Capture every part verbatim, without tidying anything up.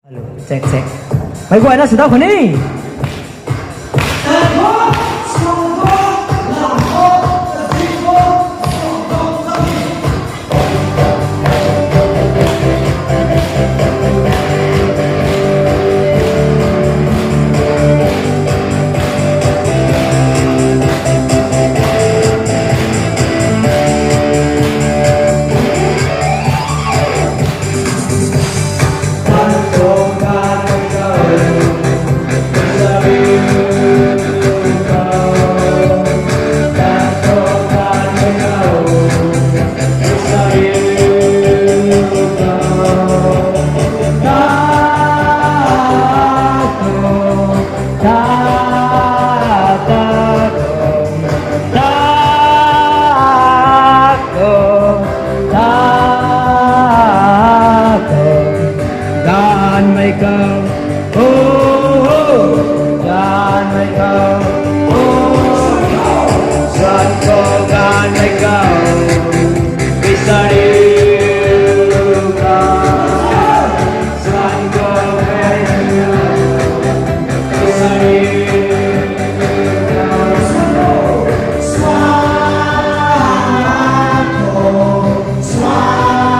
Hello, check, check. Mei guayna sw dau khou ni. Ganvmei khou, oh, oh, ganvmei khou, oh, oh, suan khou ganvmei khou, Israel khou, suan khou ganvmei khou, Israel khou, suan khou, suan khou,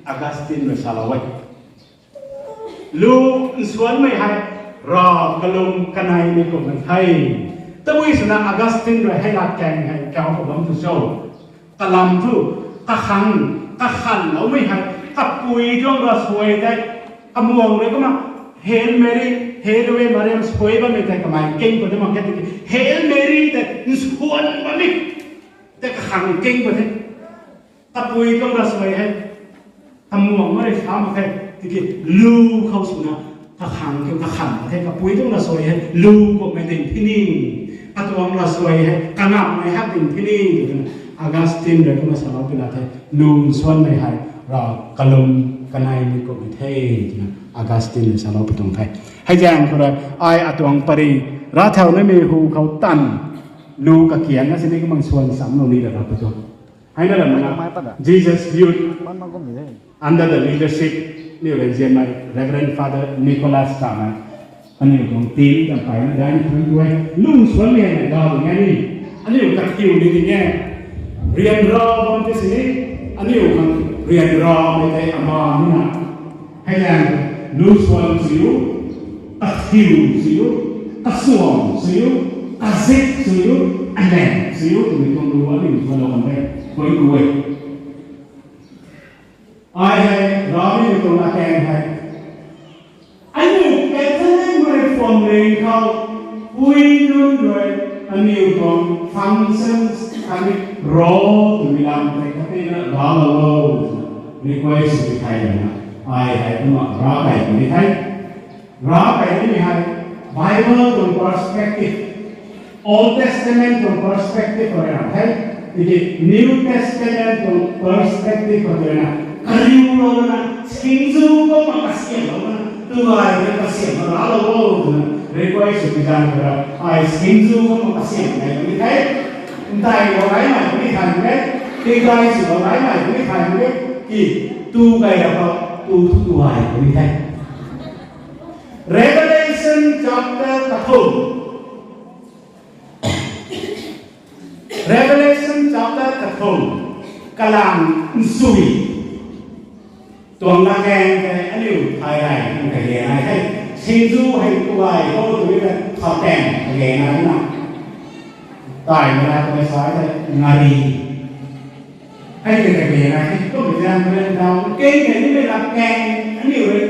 Augustine rui salou e. Lu nsuanmei hei rav kalum kaneimei kumhmei the. Tabui swna Augustine rui hei lat kaeng hei kau kabam tu cho. Kalam thu, kakhang, kakhanloumei hei, kapui tuang ravsuai tei, kamuang rui kumna, Hail Mary, Hail Ave Maria, suai bammei tei kamei king pat de mak khe tiki, Hail Mary tei nsuan bammei tei kakhang king pat the. Kapui tuang ravsuai hei, kamuang ma rui sa mak khe, tiki lu khou swna, kakhang kiu kakhan mak khe, kapui tuang ravsuai hei, lu kummei ding phi ni, katuang ravsuai hei, kangammei hak ding phi ni, twna Augustine rui kumna salou pui la the, lu nsuanmei hei, rav kalum kaneimei kummei the, twna Augustine rui salou pui tuang the. Hei zaeng khou rui, ai atuang pary, ravthau nimei hu khou tan, lu kakiangna sini kumna nsuan samlou ni ra pui tuang. Heina ram na, Jesus youth, under the leadership, niu rui nzianmei Reverend Father Nicholas Tamei, aniu tuang team tam pai na dai ni khang tu e, lu nsuanmei hei na ga bam e ni, aniu kakiu ni ding e, ryanra bam ti sini, aniu khang ryanramei tei ama ni na, hei zaeng, lu nsuan siu, Kathiu sw o, kasuang sw o, kazit sw o, alan sw o twmei tuang lu aniu thalou kan the. Koi ku e. Ai hei, Ravguangc tuang latkaeng hei. Aniu Catholic rui form ring khou, pui nunc rui, aniu tuang functions, khatni role twmei lam tei khatni na ravlou o, request sw thei na, ai hei kumna ravkai puni the. Ravkai nimei hei, Bible tuang perspective, Old Testament tuang perspective khou rui na the, tiki New Testament tuang perspective khou rui na, kariulou na, singzu kumna kasiamhlou na, tu ai na kasiamh na ravlou o twna, request sw pi zan khou rui, ai singzu kumna kasiamh nei puni the, ntailou raimei puni than the, tingkai swlou raimei puni than the, ki, tu kai ra khou, tu thu tu ai puni the. Revelation chapter kathumh. Revelation chapter kathumh. Kalam nsui. Tuang latkaeng tei aniu thay rey, kage nai the. Singzu hei tu ai khou tu mi ta thau tang kage nai na. Tai na tumei sa the ngari. Hei tei kage nai the. Kum zan kum nau keng keng ni mei latkaeng aniu rui.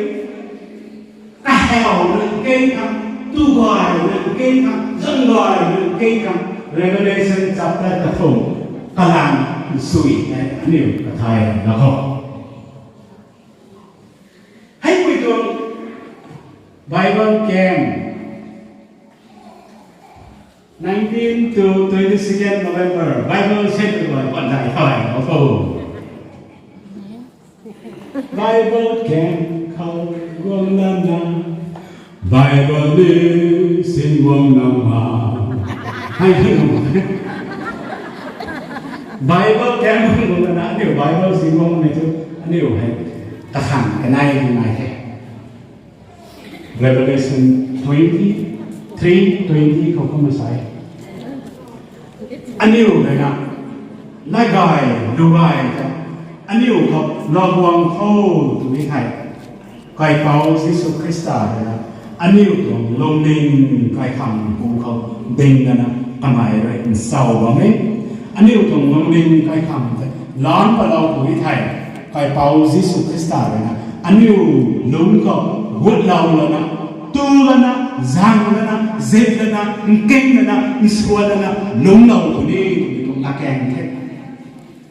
Kahaw nang keng khang, tu gay nang keng khang, zang gay nang keng khang, Revelation chapter kathumh, kalam nsui hei aniu kathay na khou. Hei pui tuang Bible camp, nineteen to twenty-second November, Bible set tu bai pan zai thay na khou. Bible camp khou guang lana, Bible ni sin guang na ma. Hei hei guang. Bible camp khou guang lana, aniu Bible sin guang ni tu, aniu hei, kathang kanei ni nai the. Revelation twenty-three twenty khou kumna sa e. Aniu rui na, nai gay, lu gay ta, aniu khou Ravguangc khou twmei thei, Kaipouc Jisu Khrista rui na, aniu tuang lungning kaikham pu khou ding lana, kamei rui nsau bam e. Aniu tuang lungning kaikham tei, laan patlou twmei thei, Kaipouc Jisu Khrista rui na, aniu lungc khou gutlou lana, tu lana, zang lana, zip lana, nking lana, nsuan lana, lungclou puni twmei tuang latkaeng the.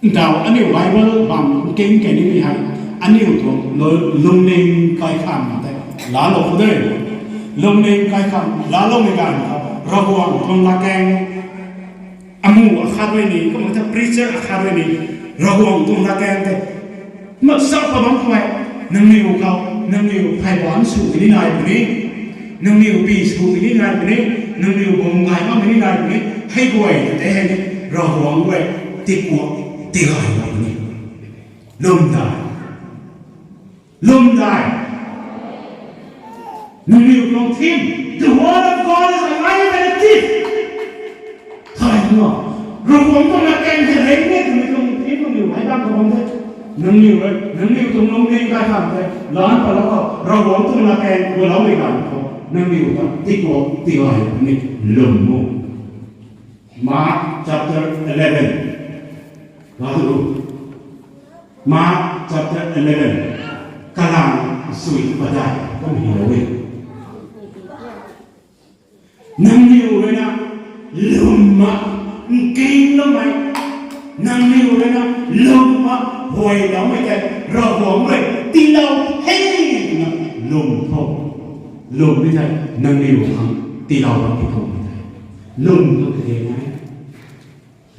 Ndau aniu Bible bam nking kei nimei hei, aniu tuang lu-, lungning kaikham tei laalou puni de. Lungning kaikham laaloumei ganv khou, Ravguangc tuang latkaeng amu akhat rui ni, kumna ta preacher akhat rui ni, Ravguangc tuang latkaeng tei mak sa pa bam khou, nangniw khou, nangniw phey bam sw ni nai puni, nangniw pi sw ni nai puni, nangniw bum gay bam ni nai puni, hei guay tei hei ni, Ravguangc rui tikuak tigay bam ni. Lwm dai. Lwm dai. Nangniw tuang theme, the word of God is alive and active. Thay na, Ravguangc tuang latkaeng hei rey e twmei tuang theme nangniw hei dam khou bam the. Nangniw rui, nangniw tuang lungning kaikham tei laan patlou khou, Ravguangc tuang latkaeng guloumei ganv khou, nangniw ta tikuak tigay ni lwm o. Mark chapter eleven. Ga tu ru. Mark chapter eleven, kalam sui padeih kum hylou e. Nangniw rui na lwmna nkingloumei, nangniw rui na lwmna huayloumei tei Ravguangc rui tiilou the twna lwm tho. Lwmmei tei nangniw khang tiilou bam ki tho mei tei. Lwm tu kage nai.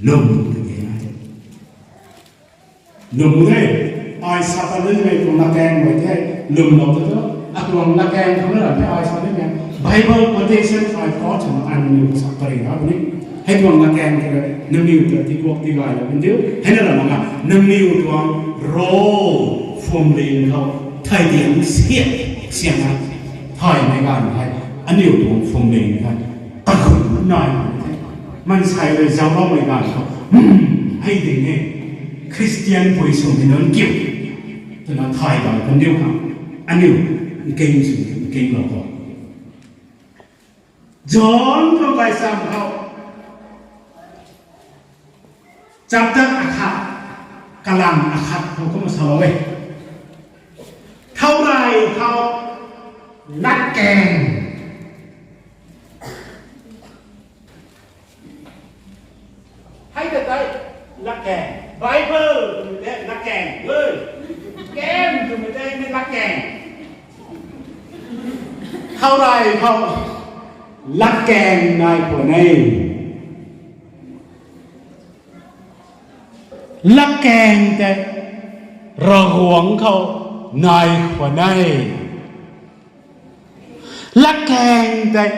Lwm tu kage nai. Lwm e, ai sa ta lwmmei tuang latkaeng mei the, lwmlou ta tu, atuang latkaeng khou na ram the ai sa lwmmei. Bible quotation ai quote swna ai nangniw khou sa pary na puni. Hei tuang latkaeng the, nangniw ta tikuak tigaylou pun diu. Hei na ram nga, nangniw tuang role phwamling khou, thei diang siat, siat na, thaymei ganv hei, aniw tuang phwamling hei, kakhun nai the. Maansei rui zaucloumei ganv khou, hmm, hei ding e, Christian pui swmei nunc kiu twna thay bam kan diu khang, aniu nking sw nkinglou khou. John tuang gaychamv khou, chapter akhat, kalam akhat khou kumna salou e. Thau rey khou latkaeng. Hei ta tei latkaeng. Bible twmei tei latkaeng. Ei, game twmei tei ni latkaeng. Thau rey khou latkaeng nai puni e. Latkaeng tei Ravguangc khou nai khwan e. Latkaeng tei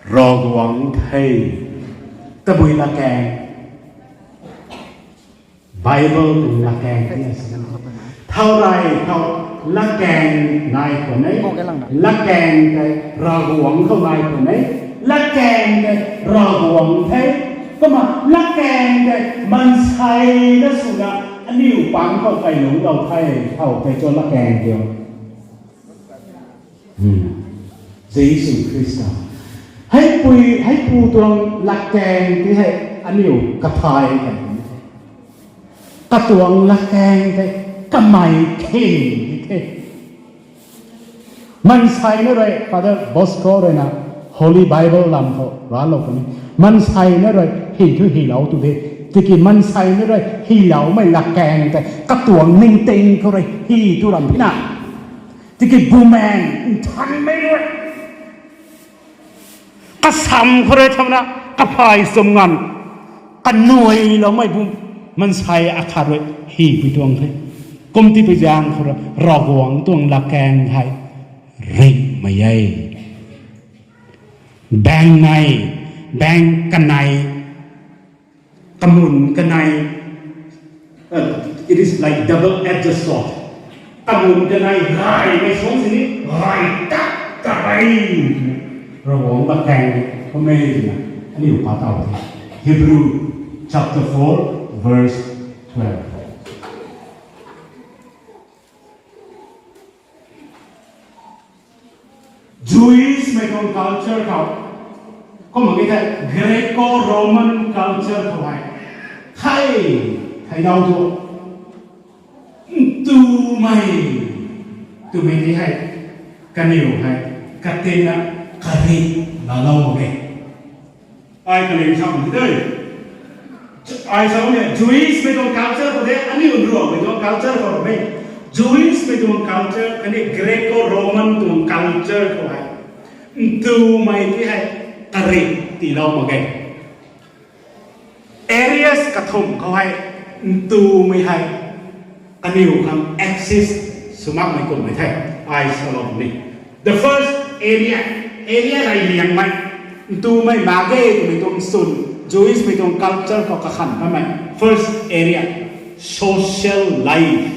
Ravguangc the. Tabui latkaeng? Bible tuang latkaeng the. Thau rey khou latkaeng nai khwan e. Latkaeng tei Ravguangc khou nai khwan e. Latkaeng tei Ravguangc the. Kumna latkaeng tei maansei na swna aniu pang khou kailungclou the. Thau tei cho latkaeng tei? Jisu Khrista. Heipui, heipu tuang latkaeng tei hei aniu kathay kan the. Katuang latkaeng tei kamei khing di the. Maansei na rui, Father Bosco rui na Holy Bible lam khou raclou puni. Maansei na rui hei thu hylou tu de. Tiki maansei na rui hyloumei latkaeng tei katuang ningting khou rui hei tu ram pina. Tiki Bumaengh Nthanmei rui kasam khou rui thamna, kaphay sum nganv kanuailoumei bum maansei akhat rui hei pui tuang the. Kum tipui zaeng khou rui Ravguangc tuang latkaeng hei ringhmei e. Baeng nei, baeng kanei, kamun kanei, uh, it is like double-edged sword. Kamun kanei gaymei suang sini, gay ta, karey. Ravguangc latkaeng kum e twna aniu pa taw the. Hebrew chapter four, verse twelve. Jewish mei tuang culture khou, kumna ki thei Greco-Roman culture khou hei, thei, theidau tu, ntumei, twmei ti hei, kaniw hei, katinna, karit laalou mak e. Ai kaling sam ti de. Ai sa ni Jewish mei tuang culture khou de, aniu Nruanghmei tuang culture khou de. Jewish mei tuang culture khatni Greco-Roman tuang culture khou hei, ntumei ti hei karit tiilou mak e. Areas kathumh khou hei, ntumei hei kaniw khang access sw makmei kummei the. Ai salou ni. The first area, area rey liangmei, ntumei mak ge twmei tuang swn, Jewish mei tuang culture khou kakhan bammei. First area, social life.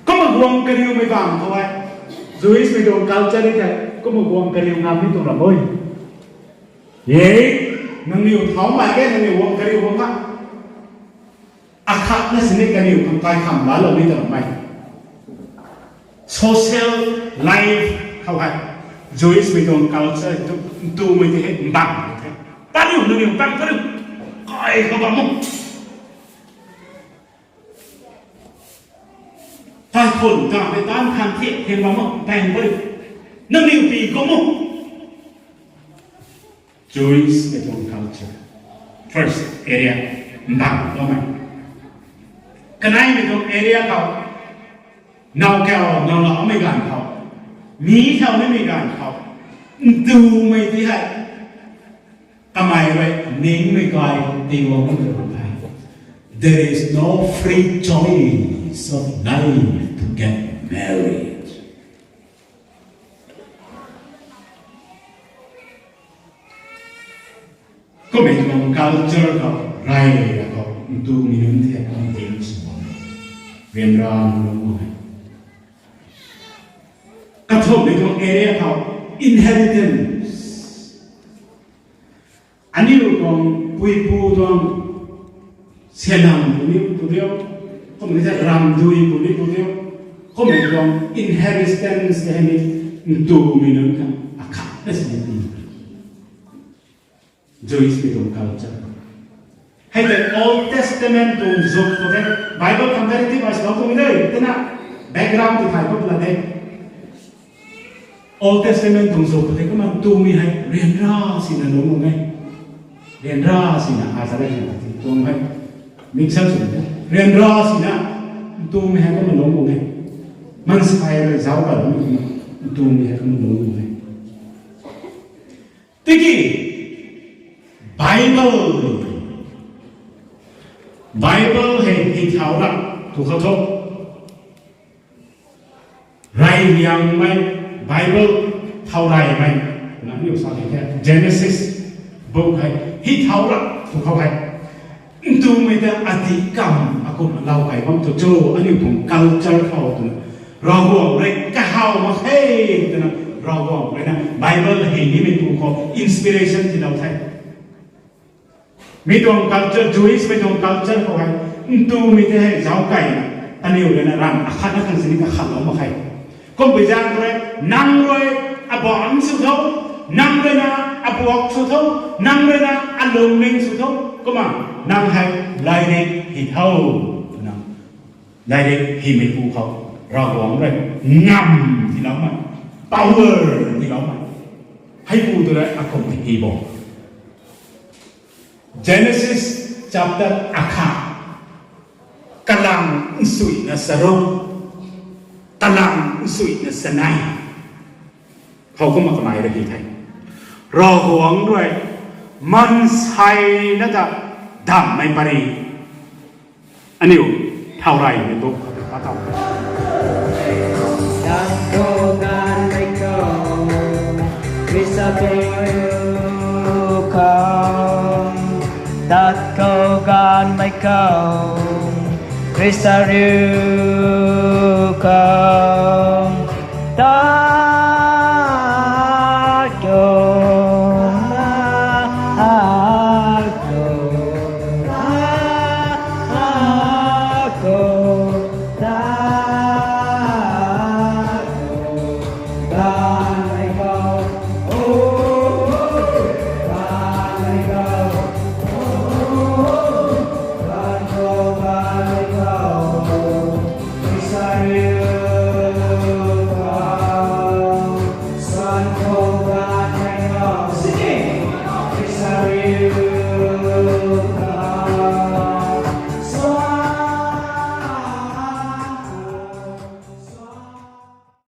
Kumna guang kariumei bam khou hei, Jewish mei tuang culture ni thei, kumna guang kariu ngam ni tuang ram e. Ye, nangniw thau mak ge, nangniw guang kariu bam kha. Akhatna sini kaniw khang kai kham laalou ni tuang ram e. Social life khou hei, Jewish mei tuang culture tu, ntumei ti hei mbang the. Pariu, nangniw mbang pariu. Kai khou bam o. Kaikhun ta mei tan than thiak thiak bam o, bang pariu. Nangniw pi kum o. Jewish mei tuang culture. First area, mbang bammei. Kaneimei tuang area khou, now kau, now laumei ganv khou, mi khou nimei ganv khou, ntumei ti hei kamei rui ningmei kai khou tiiloumei tuang the. There is no free choice of life to get married. Kummei tuang culture khou rey rey khou ntumei nunc the, ningting sw bam e. Ryanra nunc e. Kathumhmei tuang area khou inheritance. Aniu tuang puipu tuang syanam puni pu diu, kummei ta ramdui puni pu diu, kummei tuang inheritance hei ni Ntumei nunc khang akhat na sini ti. Jewish mei tuang culture. Hei tei Old Testament tuang zuk khou tei, Bible comparative as lou tuang de, tena background ti thay khou la de. Old Testament tuang zuk khou tei kumna ntumei hei ryanra sina lungc e. Ryanra sina a sa rei na ti tuang hei. Mixer sw de. Ryanra sina ntumei hei kumna lungc e. Mansei rui zauc pat mi ntumei hei kumna lungc e. Tiki Bible, Bible hei hi thau ra tu khou tho. Rey liangmei, Bible thau reymei, na niw sa hei the, Genesis book hei hi thau ra tu khou hei. Ntumei ta ati kam akum lau kai bam tu cho, aniu tuang culture khou twna. Ravguangc rui kahaw mak khe twna, Ravguangc rui na Bible hei nimei pu khou inspiration tilou the. Mi tuang culture, Jewish mei tuang culture khou hei, ntumei tei hei zauc kai, aniu rui na ram akhat na khang sini kakhatlou mak khe. Kumpui zaeng rui, nang rui, abam sw tho, nang rui na, abuak sw tho, nang rui na, alungning sw tho, kumna, nang hei, lairik hi tho, twna. Lairik himei pu khou, Ravguangc rui, ngam tiloumei, power tiloumei. Hei pu tu rui akum hi bo. Genesis chapter akhat, kalang nsuina charuk, kalang nsuina chanei. Khou kumna kamei ra hi the. Ravguangc rui, mansei na ta dammei pary. Aniu, thau reymei tu khou ta tau. Tat khou ganvmei khou, Khrista riu khou. Tat khou ganvmei khou, Khrista riu khou. Tat